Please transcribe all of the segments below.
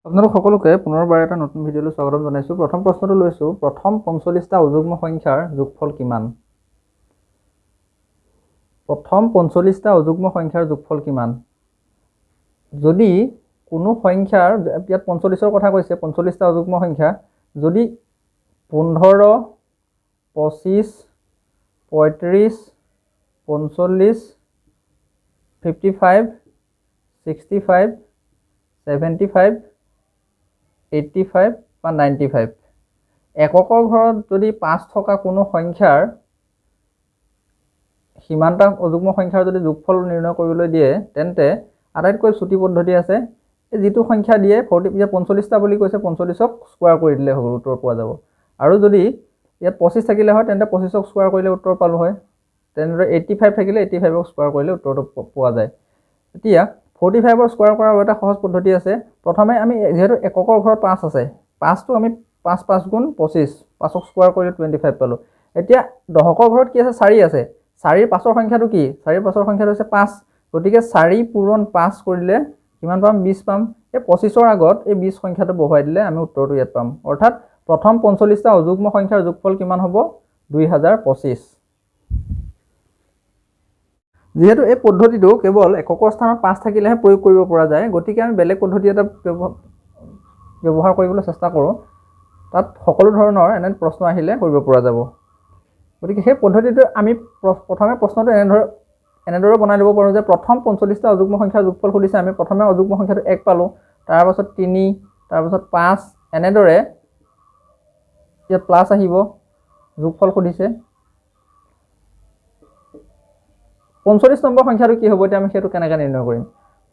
আপোনালোক সকলোকে পুনৰবাৰ এটা নতুন ভিডিঅ'লৈ স্বাগতম জনাইছোঁ। প্ৰথম প্ৰশ্নটো লৈছোঁ, প্ৰথম 45টা অযুগ্ম সংখ্যাৰ যোগফল কিমান? প্ৰথম 45টা অযুগ্ম সংখ্যাৰ যোগফল কিমান? যদি কোনো সংখ্যাৰ, ইয়াত 45ৰ কথা কৈছে, 45টা অযুগ্ম সংখ্যা, যদি 15, 25, 35, 45, 55, 65, 75, 85 বা 95, এককৰ ঘৰত যদি 5 থকা কোনো সংখ্যাৰ সিমানটা অযুগ্ম সংখ্যাৰ যদি যোগফল নিৰ্ণয় কৰিবলৈ দিয়ে, তেন্তে আটাইতকৈ চুটি পদ্ধতি আছে, এই যিটো সংখ্যা দিয়ে ফৰ্টি, এতিয়া 45টা বুলি কৈছে, 45ক স্কোৱাৰ কৰি দিলে হৈ গ'ল, উত্তৰ পোৱা যাব। আৰু যদি ইয়াত 25 থাকিলে হয়, তেন্তে 25ক স্কোৱাৰ কৰিলে উত্তৰ পালোঁ হয়। তেনেদৰে 85 থাকিলে 85ক স্কোৱাৰ কৰিলে উত্তৰটো পোৱা যায়। এতিয়া 45ৰ স্কোৱাৰ কৰাৰ এটা সহজ পদ্ধতি আছে। প্ৰথমে আমি যিহেতু এককৰ ঘৰত 5 আছে, 5টো আমি 5 5 গুণ 25, 5ক স্কোৱাৰ কৰিলে 25 পালোঁ। এতিয়া দহকৰ ঘৰত কি আছে? 4 আছে। চাৰিৰ পাছৰ সংখ্যাটো কি? চাৰিৰ পাছৰ সংখ্যাটো হৈছে 5। গতিকে 4 পূৰণ 5 কৰিলে কিমান পাম? 20 পাম। এই 25ৰ আগত এই 20 সংখ্যাটো বহুৱাই দিলে আমি উত্তৰটো ইয়াত পাম। অৰ্থাৎ প্ৰথম 45টা অযুগ্ম সংখ্যাৰ যোগফল কিমান হ'ব? 2025। যিহেতু এই পদ্ধতিটো কেৱল এককৰ স্থানত 5 থাকিলেহে প্ৰয়োগ কৰিব পৰা যায়, গতিকে আমি বেলেগ পদ্ধতি এটা ব্যৱহাৰ কৰিবলৈ চেষ্টা কৰোঁ। তাত সকলো ধৰণৰ এনে প্ৰশ্ন আহিলে কৰিব পৰা যাব। গতিকে সেই পদ্ধতিটো আমি প্ৰথমে প্ৰশ্নটো এনেদৰে বনাই ল'ব পাৰোঁ যে প্ৰথম 45টা অযুগ্ম সংখ্যাৰ যোগফল সুধিছে, আমি প্ৰথমে অযুগ্ম সংখ্যাটো 1 পালোঁ, তাৰপাছত 3, তাৰপাছত 5, এনেদৰে ইয়াত প্লাছ আহিব, যোগফল সুধিছে। 45 নম্বৰ সংখ্যাটো কি হ'ব এতিয়া আমি সেইটো কেনেকৈ নিৰ্ণয় কৰিম?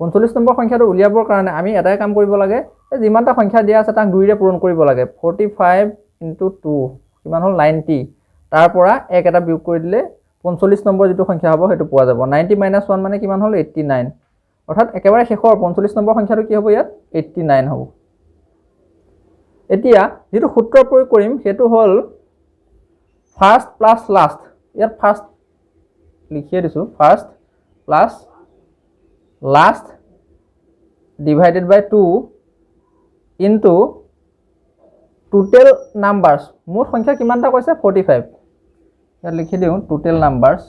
45 নম্বৰ সংখ্যাটো উলিয়াবৰ কাৰণে আমি এটাই কাম কৰিব লাগে, এই যিমানটা সংখ্যা দিয়া আছে তাক 2ৰে পূৰণ কৰিব লাগে। 45 ইনটু 2 কিমান হ'ল? 90। তাৰ পৰা 1 এটা বিয়োগ কৰি দিলে 45 নম্বৰ যিটো সংখ্যা হ'ব সেইটো পোৱা যাব। 90 মাইনাছ 1 মানে কিমান হ'ল? 89। অৰ্থাৎ একেবাৰে শেষৰ 45 নম্বৰ সংখ্যাটো কি হ'ব ইয়াত? 89 হ'ব। এতিয়া যিটো সূত্ৰ প্ৰয়োগ কৰিম সেইটো হ'ল ফাৰ্ষ্ট প্লাছ লাষ্ট। ইয়াত ফাৰ্ষ্ট লিখিয়ে দিছোঁ, first plus last divided by 2 into total numbers. মুঠ সংখ্যা কিমানটা কৈছে? 45। ইয়াত লিখি দিওঁ টোটেল নাম্বাৰ্ছ।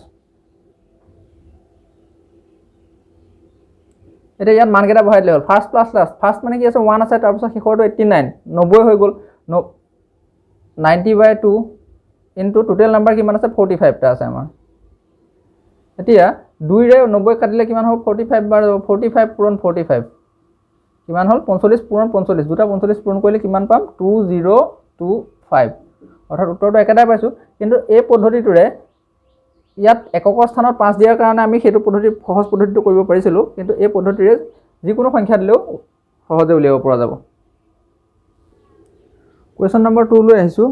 এতিয়া ইয়াত মানকেইটা বহাই দিলে হ'ল। ফাৰ্ষ্ট প্লাছ লাষ্ট, ফাৰ্ষ্ট মানে কি আছে? 1 আছে, তাৰপিছত শেষৰটো 89, 90 হৈ গ'ল। 90 বাই 2 ইনটু টোটেল নাম্বাৰ কিমান আছে? 45টা আছে আমাৰ। এতিয়া 2ৰে 90 কাটিলে কিমান হ'ব? 45 বাৰ যাব, 45 পূৰণ 45 কিমান হ'ল? 45 পূৰণ 45, দুটা 45 পূৰণ কৰিলে কিমান পাম? 2025। অৰ্থাৎ উত্তৰটো একেটাই পাইছোঁ, কিন্তু এই পদ্ধতিটোৰে ইয়াত এককৰ স্থানত 5 দিয়াৰ কাৰণে আমি সেইটো পদ্ধতি, সহজ পদ্ধতিটো কৰিব পাৰিছিলোঁ, কিন্তু এই পদ্ধতিৰে যিকোনো সংখ্যা দিলেও সহজে উলিয়াব পৰা যাব। কুৱেশ্যন নম্বৰ 2 লৈ আহিছোঁ।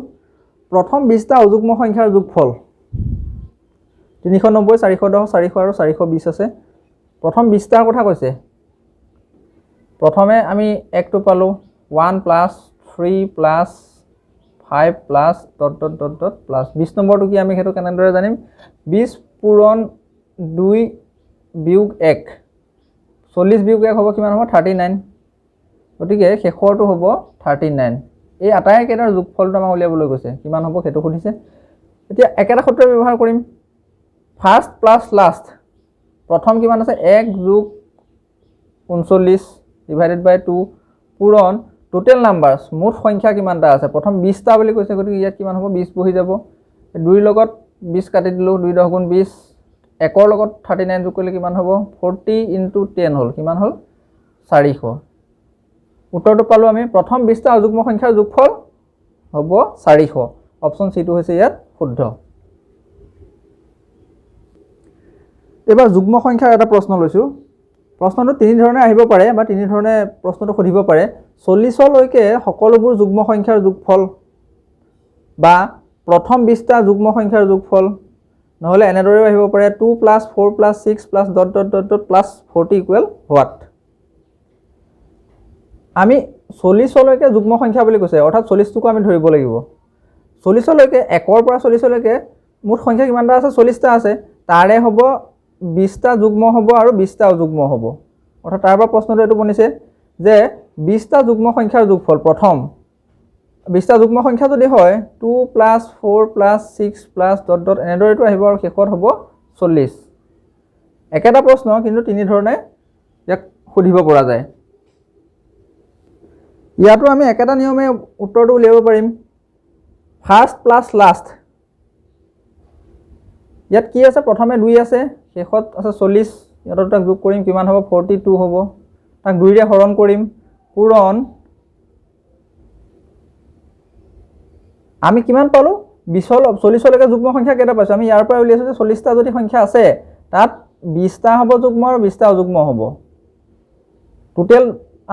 প্ৰথম 20টা অযুগ্ম সংখ্যাৰ যোগফল 390, 410, 400 আৰু 420 আছে। প্ৰথম 20টাৰ কথা কৈছে। প্ৰথমে আমি 1টো পালোঁ, 1 plus 3 plus 5 plus dot dot dot dot plus. 20 নম্বৰটো কি আমি সেইটো কেনেদৰে জানিম? 20 পূৰণ 2 বিয়োগ 1, 40 বিয়োগ 1 হ'ব কিমান হ'ব? 39। গতিকে শেষৰটো হ'ব 39। এই আটাইকেইটাৰ যোগফলটো আমাক উলিয়াবলৈ কৈছে, কিমান হ'ব সেইটো সুধিছে। এতিয়া একেটা সূত্ৰ ব্যৱহাৰ কৰিম, ফাৰ্ষ্ট প্লাছ লাষ্ট। প্ৰথম কিমান আছে? 1 যোগ 39 ডিভাইডেড বাই 2 পূৰণ টোটেল নাম্বাৰ্ছ, মুঠ সংখ্যা কিমানটা আছে? প্ৰথম 20টা বুলি কৈছে, গতিকে ইয়াত কিমান হ'ব? 20 বহি যাব। 2ৰ লগত 20 কাটি দিলোঁ, 2 দহ গুণ 20, 1ৰ লগত 39 যোগ কৰিলে কিমান হ'ব? 40 ইনটু 10 হ'ল, কিমান হ'ল? 400। উত্তৰটো পালোঁ আমি, প্ৰথম 20টা অযুগ্ম সংখ্যাৰ যোগফল হ'ব 400। অপশ্যন চিটো হৈছে ইয়াত শুদ্ধ। এইবাৰ যুগ্ম সংখ্যাৰ এটা প্ৰশ্ন লৈছোঁ। প্ৰশ্নটো তিনি ধৰণে আহিব পাৰে বা তিনি ধৰণে প্ৰশ্নটো সুধিব পাৰে। 40লৈকে সকলোবোৰ যুগ্ম সংখ্যাৰ যোগফল বা প্ৰথম 20টা যুগ্ম সংখ্যাৰ যোগফল, নহ'লে এনেদৰেও আহিব পাৰে 2 plus 4 plus 6 plus dot dot dot dot plus 40 equal what. আমি 40লৈকে যুগ্ম সংখ্যা বুলি কৈছে, অৰ্থাৎ 40টোকো আমি ধৰিব লাগিব। 40লৈকে, 1ৰ পৰা 40লৈকে মুঠ সংখ্যা কিমানটা আছে? 40টা আছে। তাৰে হ'ব 20টা যুগ্ম হ'ব আৰু 20টা অযুগ্ম হ'ব। অৰ্থাৎ তাৰ পৰা প্ৰশ্নটো এইটো বনিছে যে বিছটা যুগ্ম সংখ্যাৰ যোগফল। প্ৰথম বিছটা যুগ্ম সংখ্যা যদি হয় 2 plus 4 plus 6 plus dot dot এনেদৰেতো আহিব আৰু শেষত হ'ব 40। একেটা প্ৰশ্ন কিন্তু তিনি ধৰণে ইয়াক সুধিব পৰা যায়। ইয়াতো আমি একেটা নিয়মে উত্তৰটো উলিয়াব পাৰিম, ফাৰ্ষ্ট প্লাছ লাষ্ট। ইয়াত কি আছে, প্ৰথমে 2 আছে, শেষত আছে 40, ইয়াত তাক যোগ কৰিম কিমান হ'ব, 42 হ'ব, তাক 2ৰে হৰণ কৰিম, পূৰণ আমি কিমান পালোঁ, 40লৈকে যুগ্ম সংখ্যা কেইটা পাইছোঁ, আমি ইয়াৰ পৰা উলিয়াইছোঁ যে 40টা যদি সংখ্যা আছে তাত 20টা হ'ব যুগ্ম আৰু 20টা অযুগ্ম হ'ব। টোটেল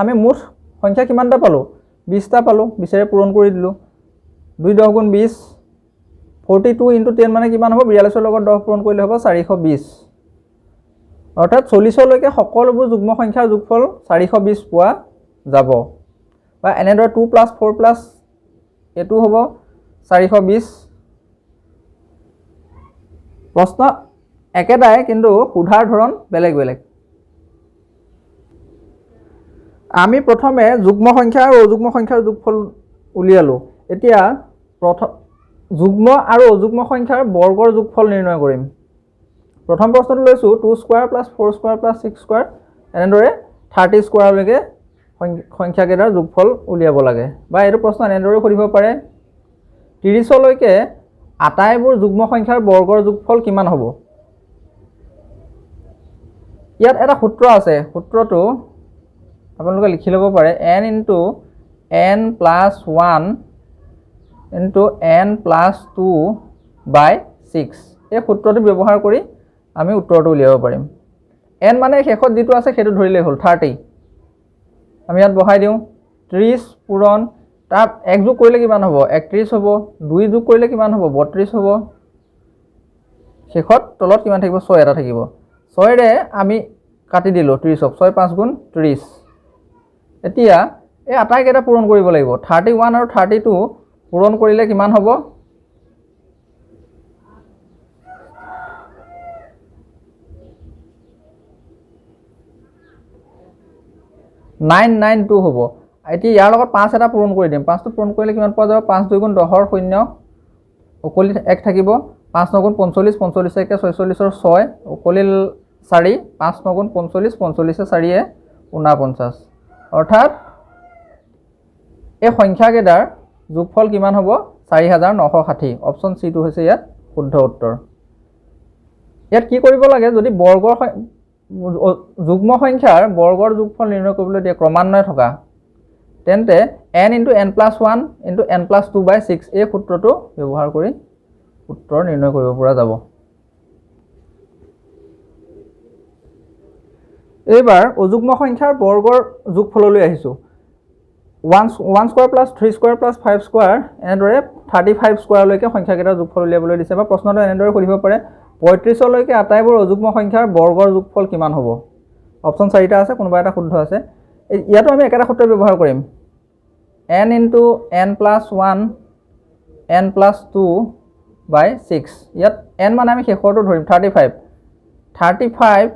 আমি মুঠ সংখ্যা কিমানটা পালোঁ, 20টা পালোঁ, 20ৰে পূৰণ কৰি দিলোঁ, 2 10 গুণ 20, 42 ইনটু 10 মানে কিমান হ'ব, 42ৰ লগত 10 পূৰণ কৰিলে হ'ব 420। অৰ্থাৎ 40লৈকে সকলোবোৰ যুগ্ম সংখ্যাৰ যোগফল 420 পোৱা যাব। বা এনেদৰে 2 প্লাছ 4 প্লাছ এইটো হ'ব 420। প্ৰশ্ন একেটাই কিন্তু সোধাৰ ধৰণ বেলেগ বেলেগ। আমি প্ৰথমে যুগ্ম সংখ্যা আৰু অযুগ্ম সংখ্যাৰ যোগফল উলিয়ালোঁ, এতিয়া প্ৰথম যুগ্ম আৰু অযুগ্ম সংখ্যাৰ বৰ্গৰ যোগফল নিৰ্ণয় কৰিম। প্ৰথম প্ৰশ্নটো লৈছোঁ 2 square plus 4 square plus 6 square, এনেদৰে 30 স্কোৱাৰলৈকে সংখ্যাকেইটাৰ যোগফল উলিয়াব লাগে। বা এইটো প্ৰশ্ন এনেদৰেও সুধিব পাৰে, 30লৈকে আটাইবোৰ যুগ্ম সংখ্যাৰ বৰ্গৰ যোগফল কিমান হ'ব। ইয়াত এটা সূত্ৰ আছে, সূত্ৰটো আপোনালোকে লিখি ল'ব পাৰে, n into n plus 1 into n plus 2 by 6। এই সূত্ৰটো ব্যৱহাৰ কৰি আমি উত্তৰটো উলিয়াব পাৰিম। n মানে শেষত যিটো আছে সেইটো ধৰিলেই হ'ল, 30। আমি ইয়াত বহাই দিওঁ, 30 পূৰণ তাত 1 যোগ কৰিলে কিমান হ'ব, 31 হ'ব, 2 যোগ কৰিলে কিমান হ'ব, 32 হ'ব, শেষত তলত কিমান থাকিব, 6 এটা থাকিব। 6ৰে আমি কাটি দিলোঁ 30ক, 6 5 গুণ 30। এতিয়া এই আটাইকেইটা পূৰণ কৰিব লাগিব, 31 আৰু 32 পূৰণ কৰিলে কিমান হ'ব, 992 হ'ব। এতিয়া ইয়াৰ লগত 5 এটা পূৰণ কৰি দিম, 5টো পূৰণ কৰিলে কিমান পোৱা যাব, 5 2 গুণ 10ৰ শূন্য, উকলি 1 থাকিব, 5 9 গুণ 45, 45 একে 46ৰ 6, উকলিল 4, 5 9 গুণ 45, 45 4 49। অৰ্থাৎ এই সংখ্যাকেইটাৰ যোগফল কিমান হ'ব, 4960। অপশ্যন চিটো হৈছে ইয়াত শুদ্ধ উত্তৰ। ইয়াত কি কৰিব লাগে, যদি বৰ্গৰ যুগ্ম সংখ্যাৰ বৰ্গৰ যোগফল নিৰ্ণয় কৰিবলৈ দিয়ে ক্ৰমান্বয়ে থকা, তেন্তে n into n plus 1 into n plus 2 by 6 এই সূত্ৰটো ব্যৱহাৰ কৰি উত্তৰ নিৰ্ণয় কৰিব পৰা যাব। এইবাৰ অযুগ্ম সংখ্যাৰ বৰ্গৰ যোগফললৈ আহিছোঁ। 1 square plus 3 square plus 5 square এনেদৰে 35 স্কোৱাৰলৈকে সংখ্যাকেইটাৰ যোগফল উলিয়াবলৈ দিছে। বা প্ৰশ্নটো এনেদৰে সুধিব পাৰে, 35লৈকে আটাইবোৰ অযুগ্ম সংখ্যাৰ বৰ্গৰ যোগফল কিমান হ'ব। অপশ্যন 4টা আছে, কোনোবা এটা শুদ্ধ আছে। ইয়াতো আমি একেটা সূত্ৰ ব্যৱহাৰ কৰিম, n into n plus 1 n plus 2 by 6। ইয়াত n মানে আমি শেষৰটো ধৰিম 35, 35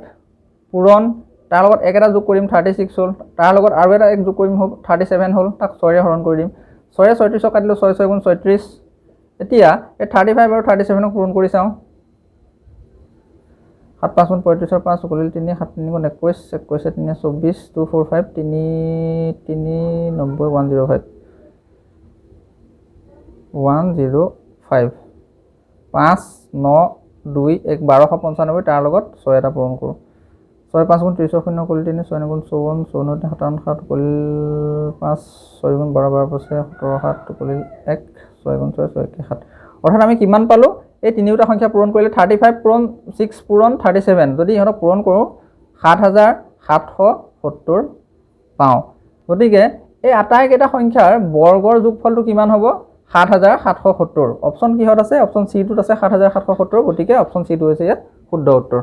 পূৰণ তাৰ লগত এক এটা যোগ কৰিম 36 হ'ল, তাৰ লগত আৰু এটা এক যোগ কৰিম হ'ব 37 হ'ল, তাক 6ৰে হৰণ কৰি দিম, 6ৰে 36 কাটিলোঁ, 6 6 গুণ 36। এতিয়া এই 35 আৰু 37ক পূৰণ কৰি চাওঁ, 7 5 গুণ 35ৰ 5 উকলিল 3, 7 3 গুণ 21, 21 3 24, 2 4 5 3 3 90 105, 105, 5 9 2 1 1295, তাৰ লগত 6 এটা পূৰণ কৰোঁ, 6 5 গুণ 30ৰ শূন্য উকলিল 3, 6 9 গুণ 54, 54 3 57 7 উকলিল 5, 6 গুণ 12, 12 5 17 7 উকলিল 1, 6 গুণ 6, 6 1 7। অৰ্থাৎ আমি কিমান পালোঁ, এই তিনিওটা সংখ্যা পূৰণ কৰিলে 35 পূৰণ 6 পূৰণ 37, যদি ইহঁতক পূৰণ কৰোঁ 7770 পাওঁ। গতিকে এই আটাইকেইটা সংখ্যাৰ বৰ্গৰ যোগফলটো কিমান হ'ব, 7770। অপশ্যন কিহত আছে, অপশ্যন চিটোত আছে 7770, গতিকে অপশ্যন চিটো হৈছে ইয়াত শুদ্ধ উত্তৰ।